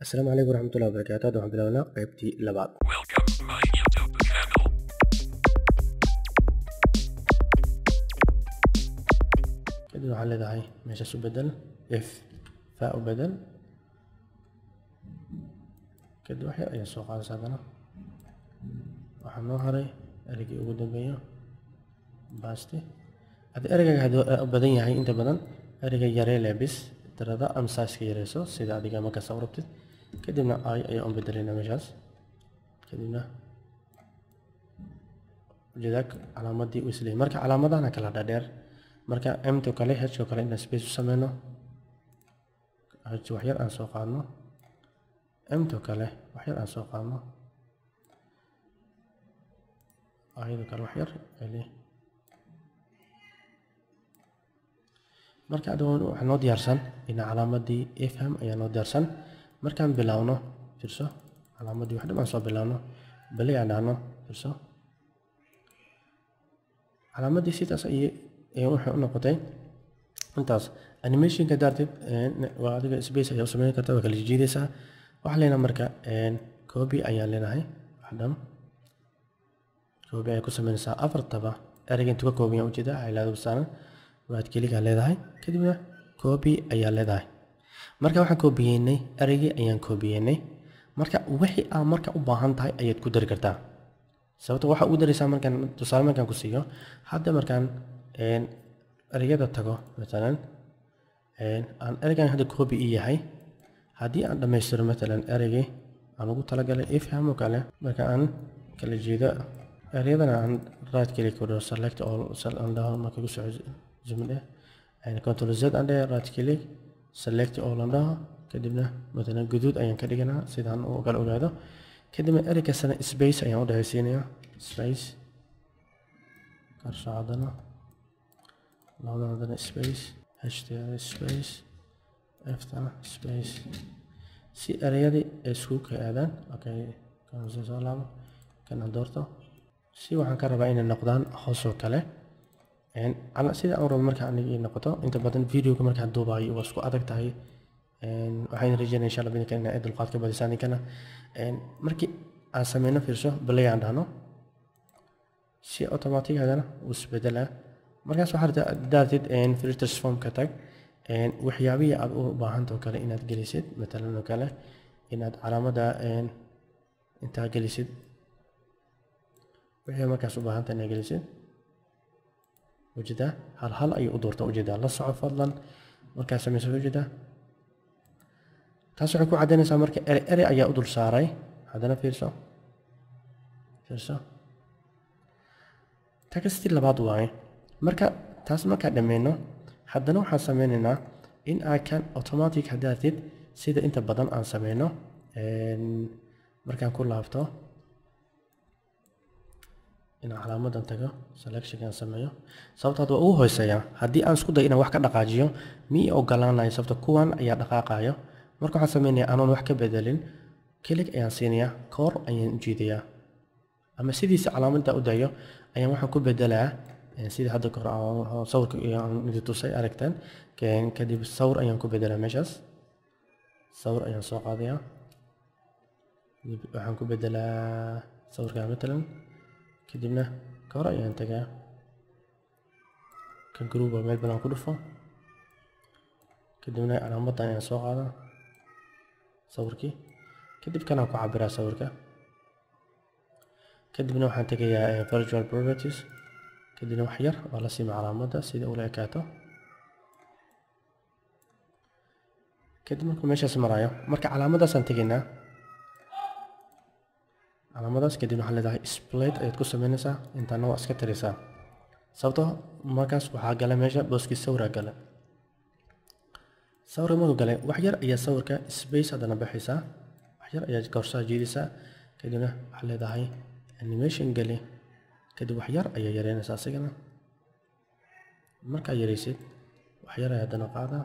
Asalaamu calaykum waraxmatullahi wabarakaatu. Hadda waxaan bilownaa qaybtii labaad. Welcome to my YouTube channel. Kadib waxaan leedahay meeshaas u bedel if fa u bedel. Kadib wax yar ayaa soo qaadaysa. Haddana waxaa noo haray ereygii ugu dambeeya, basti. Haddii ereygaaga hadduu u badan yahay, inta badan ereyga yaree leebis tirada ama size-ka yareyso sida adiga markaas u rabtid. Kadibna i ayaan u bedelaynaa meeshaas. Kadibna ujeedaa calaamadii uu isleeyahay. Marka calaamadahana kala dhaadheer, marka m-to kale, h-o kale inaan space u sameyno, h wax yar aan soo qaadno, m-to kale wax yar aan soo qaadno, ayado kale wax yar celi. Marka hadda waxaa noo diyaarsan ina calaamadii ifham ayaa noo diyaarsan. Markaan bilaawno, fiirso, calaamadii wax dhan aan soo bilaawno, balay aan dhahno, fiirso, calaamadii sidaas ayay waxay u noqotay. Intaas animationka daartid waa adiga space ayaa u sameyn kartaa, waa kala jiidaysaa. Waxaan leenahay marka copy ayaan leenahay, wax dhan copy ayaa ku sameynaysaa. Afartaba ereyga intuu ka kooban yahay ujeedaa highlight saaran, right click aa leedahay, kadibna copy ayaa leedahay. Marka waxaan koobiyeynay ereygii ayaan koobiyeynay. Marka wixii aad marka u baahan tahay ayaad ku dari kartaa. Sababta waxaa ugu daraysaa, markaan tusaale markaan ku siiyo, hadda markaan ereyada tago, matalan aan ereygan hadda copy ii yahay, haddii aan dhammaystiro matalan ereygii aan ugu talagalay ifham oo kale, marka aan kala jeedo ereyadana aan right click ku dhaho, select all aan dhaho, marka ku soo zoom dheh, control z aan dheh, right click, select all aan dhaho, kadibna matalan guduud ayaan ka dhiganaa sidaan u kala ogaado. Kadibna erey kastana space ayaan u dhexaysiinayaa, space karsoo, haddana labadan, haddana space, htr space, ftana space, si ereyadii ay iskugu kala aadaan. Okay, kan soo laabo, kan aan doorto, si waxaan ka rabaa inay noqdaan hoos oo kale sida aan rabo. Marka aniga ii noqoto, inta badan videoga markaan duubayo waa isku adag tahay. Waxaan rajeynaya insha Allah bidinka inaa dulqaad ka badisaan ninkana. Markii aan sameyno, fiirso, play aan dhahno, si automatic haddana wuu isbedelaa. Markaas waxaa rabtaa daartid free transform ka tag, waxyaabihii aad u baahantao kale inaad gelisid, matalan oo kale inaad calaamada intaa gelisid, wixii markaas u baahanta inaad gelisid. Ujeedaa hal hal ayuu u doortaa, ujeedaa, la soco fadlan. Markaad sameyso, ujeedaa, taas waxay ku caddaynaysaa marka ere ere ayaa u dul saaray. Haddana fiirso, fiirso, text labaad waaye. Marka taas markaa dhameyno, haddana waxaan sameynaynaa in aa kan automatic haddaatid sida inta badan aan sameyno. Markaan ku laabto inaan calaamadan tago, selectionkan sameeyo, sababta hadda waa ugu hooseeya. Haddii aan isku dayo inaan wax ka dhaqaajiyo, mi ii ogolaanayo, sababta kuwan ayaa dhaqaaqayo. Marka waxaan sameynaya, anoon wax ka bedelin, click ayaan siinayaa, koor ayaan u jiidayaa, ama sidiisa calaamadda u dayo ayaan waxaan ku bedelaa sida hadda kor sawirka aan idin tusay aragteen. Kadib sawir ayaan ku bedelaa meeshaas, sawir ayaan soo qaadayaa, waxaan ku bedelaa sawirka matalan. Kadibna kor ayaan tagaa, kan group meel banaan ku dhufo, kadibna calaamaddan ayaan soo qaadaa sawirkii, kadib kanaan ku cabiraa sawirka. Kadibna waxaan tegayaa virtual properties, kadibna wax yar waa la siima calaamadda sida ula ekaato. Kadib markuu meeshaas marayo, marka calaamadaasaan tegaynaa, calaamadaas, kadibna waxaa leedahay split ayaad ku sameynaysaa, intaana waa iska tiraysaa, sababtoo markaas waxaa gala meesha booskii sawira gala. Sawirka markuu galay, wax yar ayaa sawirka space haddana baxaysaa, wax yar ayaa koorsaha jiidaysaa, kadibna waxaa leedahay animation geli, kadib wax yar ayaa yareynaysaa asigana. Markaa yareysid, wax yar ayaa haddana qaadaa,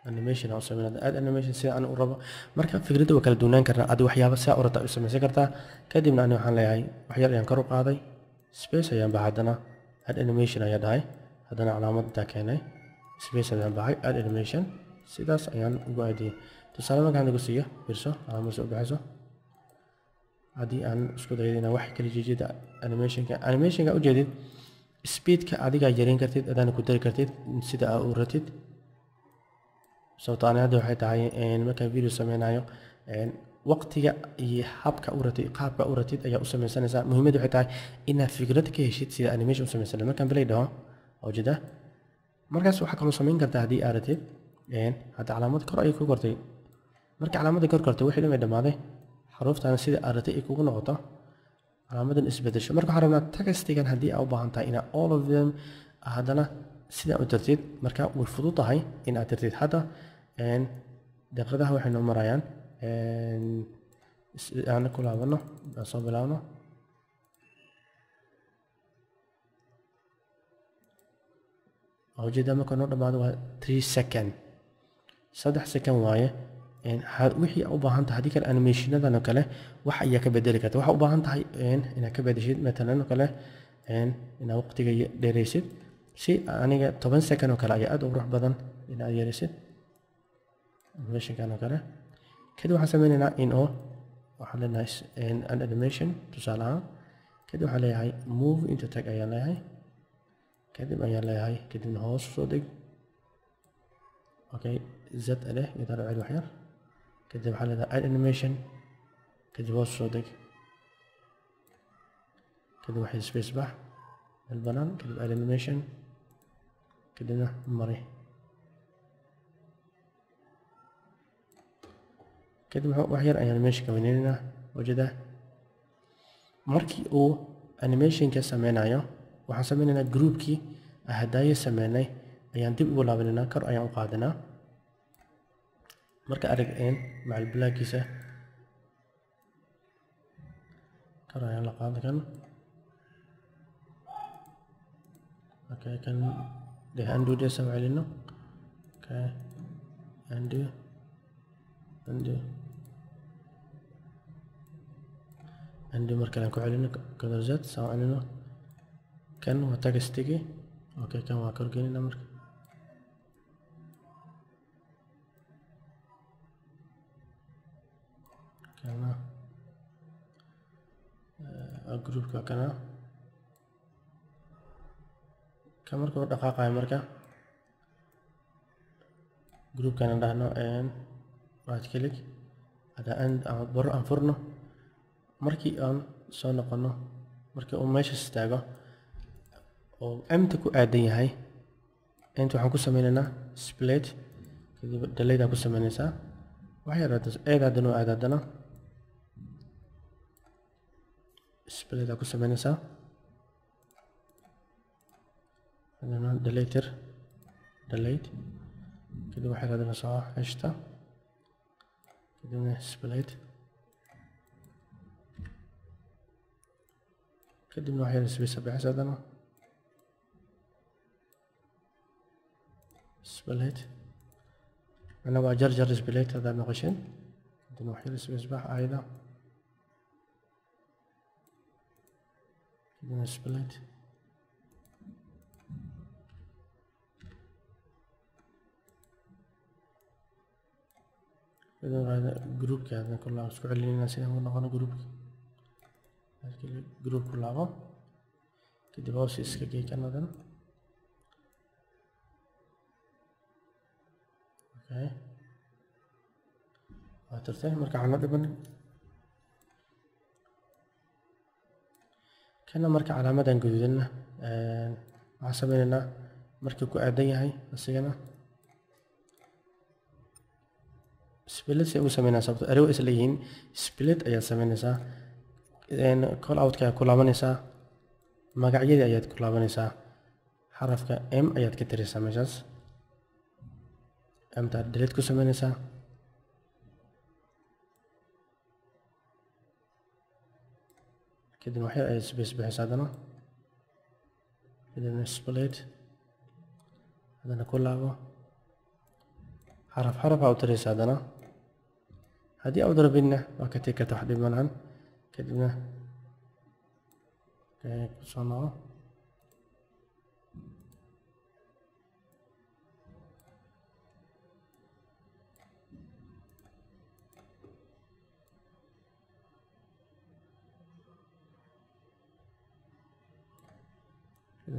animation aan u sameynaa, aad animation sida aan u rabo. Marka fikradda waa kala duwanaan karnaa, adi waxyaaba sidaa u rabta u samaysan kartaa. Kadibna ani waxaan leeyahay wax yar ayaan kor u qaaday, space ayaan baxay, haddana add animation ayaa dhahay, haddana calaamad intaa keenay, space ayaan baxay, add animation, sidaas ayaan ugu aadiyey. Tusaale markaan ku siiyo fiirso calaamad soo baxayso. Haddii aan isku dayo inaan wax kala jijiida animationka u jeedid speedka adiga yareyn kartid, adana ku dari kartid sida aad u ratid. Sababtoo ah hadda waxay tahay markaan video sameynayo waqtiga iyo habka u ratid, qaabka u ratid ayaa u sameysanaysaa. Muhiimaddu waxay tahay inaad fikrad ka heshid sida animation u sameysan. Markaan play dhaho oo jeeda markaas waxaa kaloo sameyn kartaa haddii aad ratid hadda calaamad kor ayay ku kortay. Marka calaamadda kor kortay wixii dhan way dhammaaday, xaruuftaana sida aad ratay ay kugu noqoto, calaamadan isbedesho. Marka waxaan rabnaa textigan haddii aad u baahan tahay inaad all of them haddana sidaa u tirtid, marka way fudud tahay in aad tirtid. Hadda daqiiqadaha waxay noo marayaan aan ku laabano, aan soo bilaabno. Ujeedaa marka noo dhamaado waa 3 second, 3 second waaye. Wixii u baahan tahay haddii kale animationadan oo kale wax ayaa ka bedeli karta. Waxaa u baahan tahay inaad ka bedeshid matalan oo kale inaad waqtiga dheeraysid, si aniga 10 second oo kale ayaa aad u qurux badan inaad yaraysid animationkan oo kale. Kadib waxaan sameynaynaa in oo waxaan leenahay an animation tusaale ahaan. Kadib waxaan leeyahay move into tag ayaan leeyahay, kadib ayaan leeyahay kadibna hoos soo deg. Okay, z leh gadaal u celi wax yar. Kadib waxaa leedahay add animation, kadib hoos soo deg, kadib waxay space bax meel banaan, kadib add animation, kadibna mari. Kadib wax yar ayaan animationka weyneynaa. Ujeedaa markii uu animationka sameynayo waxaan sameynaynaa groupkii hadaaye sameynay ayaan dib ugu laabanaynaa, kor ayaan u qaadanaa. Marka arag macal blaakiisa kor ayaan la qaadan kan. Okay, kan deh undo deh soo celino. Okay, undo undo undo marka aan ku celino control z soo celino. Kan waa textigi. Okay, kan waa kor gelinaa marka. Kana groupka kana kan marka uu dhaqaaqayo marka groupkan dhahno right click hada aan baro aan furno. Markii aan soo noqono markii uu meesha istaago oo m-ta ku aadan yahay inta waxaan ku sameynaynaa split, kadib delete ku sameynaysaa wax yar eed haddana oo aad haddana split ku sameynaysaa, haddana delete delete, kadib wax yar haddana soo xeshta, kadibna split, kadibna wax yar space bixis haddana split. أنا waa jarjar split haddaad maqasheen, kadibna wax yar space bax ayada, kadibna split. Kadibna groupka hadna ku laabo isku celinayna sidaan u noqono groupka. Group ku laabo, kadib hoos iska gey kan haddana. Okay, waa tirtay. Marka waxaan la dhiman kana marka calaamadan guduudanna waxaan sameynaynaa markii ku aadan yahay asigana split si ugu sameynaa, sababtoo erey way isla yihiin. Split ayaad sameynaysaa, call outka ayaad ku laabanaysaa, magacyadii ayaad ku laabanaysaa, xarafka m ayaad ka tiraysaa meeshaas, m-ta delete ku sameynaysaa. Kadib wax yar ayaad space bixisa haddana, kadibna split haddana ku laabo, xaraf xaraf aa u tiraysaa haddana. Haddii aad rabidna waa ka tegi karta, wax dhib ma lahan. Kadibna ku soo noqo.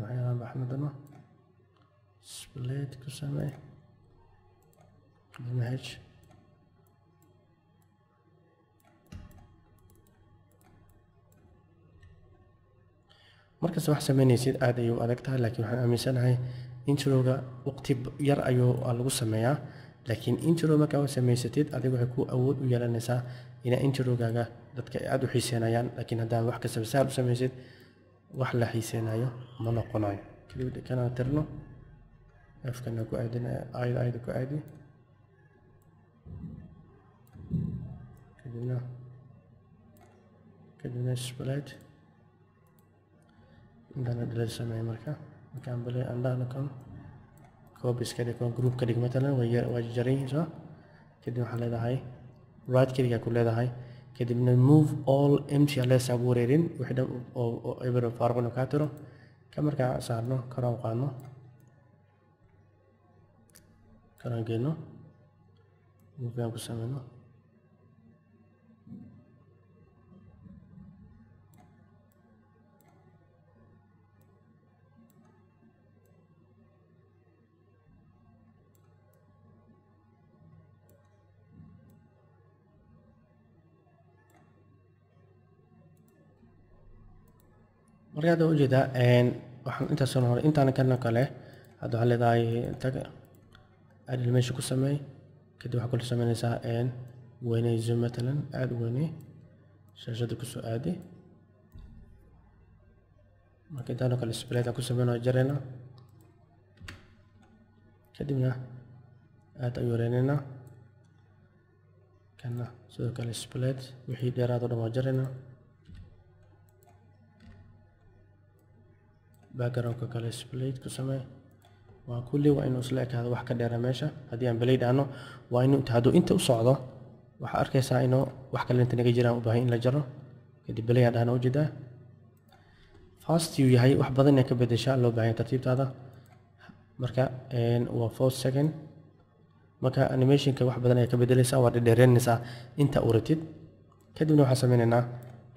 Waxyaalaan baxna dano split ku samee, kadibna h markasta wax sameynaysid aad ayuu adag tahay, laakiin waxaan aaminsanahay introga waqti yar ayuu lagu sameeyaa. Laakiin intro markaa samaysatid adiga waxay ku awood u yeelanaysaa inaa introgaaga dadka ay aad u xiiseynayaan. Laakiin haddaad wax kastaba sahal u samaysid wax la xiiseynayo ma noqonayo. Kadib kanaan tirno, f-kana ku aadin, ayada ayada ku aadi, kadibna split intaana delete sameey. Marka markaan balay aan dhahno kan copy iska dhig, group ka dhig matalan, waa jaran yihiin soo. Kadib waxaa leedahay right click ku leedahay, kadibna move all empty leesa ugu wareerin wixii dhan oo eber faaruq inuu kaa tiro. Ka markaa saarno koraan qaadno, koraan geyno, move aan ku sameyno. Marka hadda ujeedaa waxaan intaas hore intaana kana kale hadda waxaa leedahay tag add meesha ku sameey. Kadib waxaa kula sameynaysaa weyney zoom matalan, aad u weyney shaashada kusoo aadi. Marka intaanoo kale split aan ku sameyno jarayna, kadibna aad ayuu yareynaynaa. Kana sidoo kale split wixii dheeraad oo dhan waa jaraynaa. Backgroundka kale split ku samee, waa kulli waa inuu isla ekaado wax ka dheera meesha. Haddii aan blade aano waa inuu hadduu inta u socdo waxaa arkaysaa inuu wax kale inta naga jiraan u baahan in la jaro. Kadib blade aan dhahna ujeedaa fast uu yahay, wax badan inay ka bedeshaa loo baahan tartiibtaada. Marka waa 4 second. Marka animationka wax badan ayaa ka bedelaysaa, waa dhedheereynaysaa inta uu rabtid. Kadibna waxaan sameynaynaa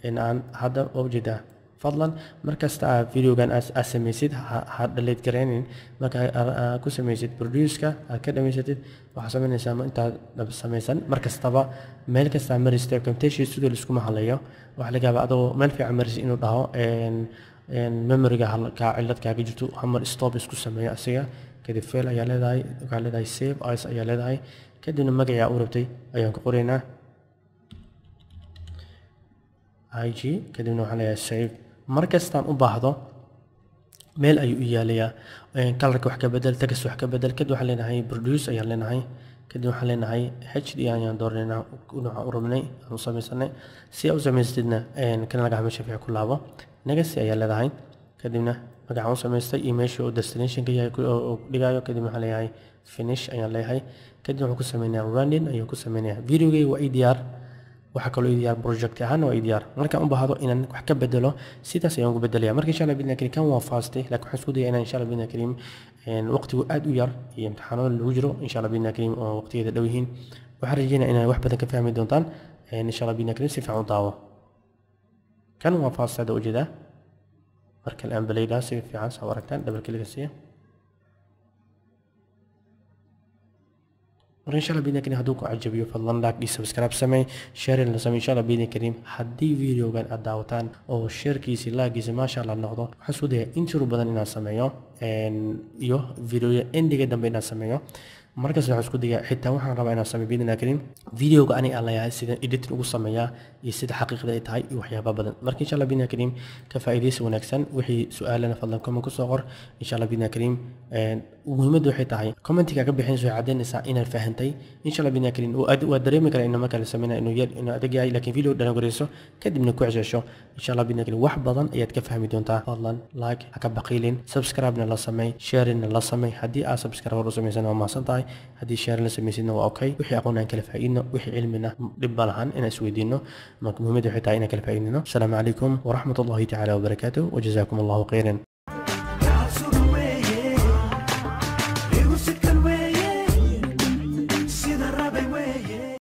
in aan hadda ujeedaa. Fadlan markasta aad videogan aad samaysid ha delete garaynin. Marka aad ku samaysid produce-ka aad ka dhamaysatid waxaa samaynaysaa intaad samaysan markastaba meel kasta mari step Camtasia Studio laiskuma haleeyo. Waxaa laga yaabaa adoo meel fiican marisid inuu dhaho memoryga kaa cillad kaaga jirto, hamar stop isku sameeyo asiga. Kadib fail ayaa leedahay, waxaa leedahay save as ayaa leedahay. Kadibna magacii u rabtay ayaan ku qoraynaa ig, kadibna waxaan leeyahay save. Markastaan u baahdo meel ayuu u yaalayaa, kalarka wax ka bedel, text wax ka bedel. Kadib waxaan leenahay produce ayaan leenahay, kadib waxaan leenahay hd ayaan dooranaynaa nooca u rabnay aan u samaysanay. Si aad u samaysatidna kan lagaha meesha fiican ku laabo, next ayaa leedahay. Kadibna magacaan u samaystay iyo meesha uu destinationka yahay oo dhigayo. Kadib waxaan leeyahay finish ayaan leeyahay. Kadib wuxuu ku sameynayaa running ayuu ku sameynayaa. Videogayga waa ii diyaar, waxaa kaloo ii diyaar project ahaan waa ii diyaar. Markaan u baahdo inaan wax ka bedelo sidaas ayaan ugu bedelaya. Marka insha Allah bidna karim kan waa fast, laakiin waxaan isku dayaa inaan insha Allah bidna karim waqtigu aad u yar iyo imtixaanada lagu jiro insha Allah bidna karim oo waqtigeeda dhow yihiin. Waxaan rajeynayaa inaad wax badan ka fahmi doontaan insha Allah bidna karim si fiican u daawo. Kan waa fast hadda ujeedaa. Marka aan balaydaa si fiican soo aragtaan double click siiya. Marka insha Allah bidna karim hadduu ku cajabiyo fadlan like iyo subscribe samee, share la samee insha Allah bidna karim. Haddii videogan aad daawataan oo sharekiisi like-giisa maasha Allah noqdo, waxaan isku dayaa intro badan inaan sameeyo iyo videoya endiga dambe inaan sameeyo. Markaas waxaan isku dayaa xitaa waxaan rabaa inaan sameeyo bidna karim videoga aniga aan leeyahay sida editing ugu sameeyaa iyo sida xaqiiqda ay tahay iyo waxyaabo badan. Marka insha Allah bidna karim ka faa'iidaysi wanaagsan. Wixii su'aalana fadlan comment ku soo qor insha Allah bidna karim. Muhiimaddu waxay tahay commentiga ka bixinayso waxay caddaynaysaa inaad fahantay insha Allah bidna karim. Waa dareemi karaa inuu marka la sameynayo inuu yar inuu adag yahay, laakiin video dhan gareyso kadibna ku cesho insha Allah bidna karim wax badan ayaad ka fahmi doontaa. Fadlan like ha ka baqiilin, subscribe-na la sameey, share-na la sameey. Haddii aad subscribe u samaysan waa mahadsan tahay, haddii share la samaysidna waa okay. Wixii aqoon aan kala faa'iidno, wixii cilmina dhib ma lahan inaan isweydiino. Marka muhiimaddu waxay tahay inaan kala faa'iidno. Asalaamu calaykum waraxmatullahi tacaala wabarakaatuh, wajazaakum allahu khayran.